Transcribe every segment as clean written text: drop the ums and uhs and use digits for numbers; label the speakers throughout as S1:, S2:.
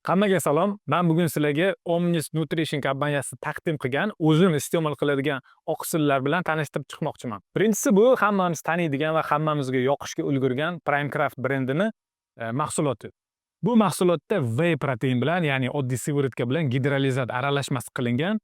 S1: Hammaga salom. Men bugun sizlarga Omnis Nutrition kompaniyasi taqdim qilgan, o'zim iste'mol qiladigan oqsillar bilan tanishtirib chiqmoqchiman. Birinchisi, bu hammamiz taniydigan va hammamizga yoqishga ulgurgan Prime Craft brendini mahsuloti. Bu mahsulotda whey protein bilan, ya'ni oddiy сыворотка bilan gidrolizat aralashmasi qilingan,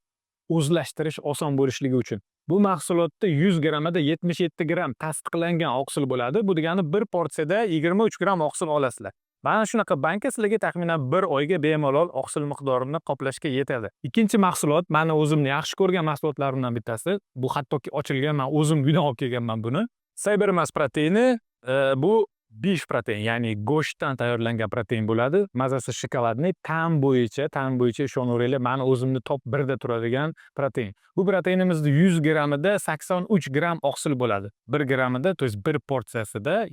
S1: o'zlashtirish oson bo'lishligi uchun. Bu mahsulotda 100 grammida 77 gramm tasdiqlangan oqsil bo'ladi. Bu degani bir porsiyada 23 gramm oqsil olasizlar. Mana shunaqa banka sizlarga taxminan bir oyga bemalol oqsil miqdorini qoplashga yetadi. Ikkinchi mahsulot mani o'zimni yaxshi ko'rgan mahsulotlarimdan bittasi. Bu hattoki ochilgan, man o'zim uydan olib kelganman buni. Cybermass proteini, bu beef protein, ya'ni go'shtdan tayyorlangan protein bo'ladi. Mazasi шоколадный, ta'm bo'yicha ishonaveringlar, mani o'zimni top 1 da turadigan protein. Bu proteinimizni 100 grammida 83 gramm oqsil bo'ladi. 1 grammida, то есть bir porsiyasida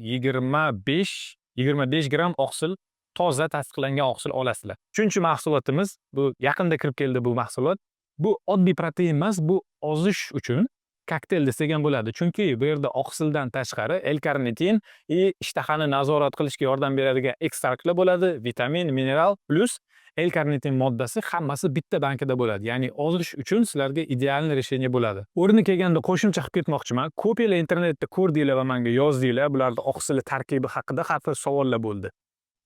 S1: 25 gramm oqsil, toza tasdiqlangan oqsil olasizlar. Uchinchi mahsulotimiz, bu yaqinda kirib keldi bu mahsulot. Bu oddiy protein emas, bu ozish uchun kokteyl desak ham bo'ladi. Chunki bu yerda oqsildan tashqari L-karnitin и ishtahani nazorat qilishga yordam beradigan ekstraktlar bo'ladi, vitamin, mineral плюс L-karnitin moddasi, hammasi bitta bankada bo'ladi. Ya'ni ozish uchun sizlarga идеальный решение bo'ladi. O'rni kelganda qo'shimcha qilib ketmoqchiman. Ko'pinglar internetda ko'rdinglar va menga yozdinglar, bularni oqsili tarkibi haqida har xil savollar bo'ldi.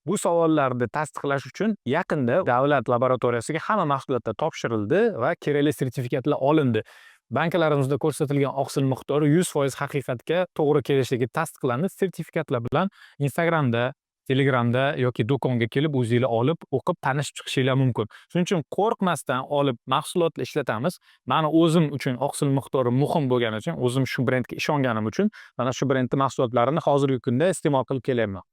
S1: Bu savollarni tasdiqlash uchun yaqinda davlat laboratoriyasiga hamma mahsulotlar topshirildi va kerakli sertifikatlar olindi. Bankalarimizda ko'rsatilgan oqsil miqdori 100% haqiqatga to'g'ri kelishligi tasdiqlandi. Sertifikatlar bilan Instagramda, Telegramda yoki do'konga kelib o'zinglar olib, o'qib, tanishib chiqishinglar mumkin. Shuning uchun qo'rqmasdan olib mahsulotlar ishlatamiz. Mani o'zim uchun oqsil miqdori muhim bo'lgani uchun, o'zim shu brendga ishonganim uchun mana shu brendni mahsulotlarini hozirgi kunda iste'mol qilib kelyapman.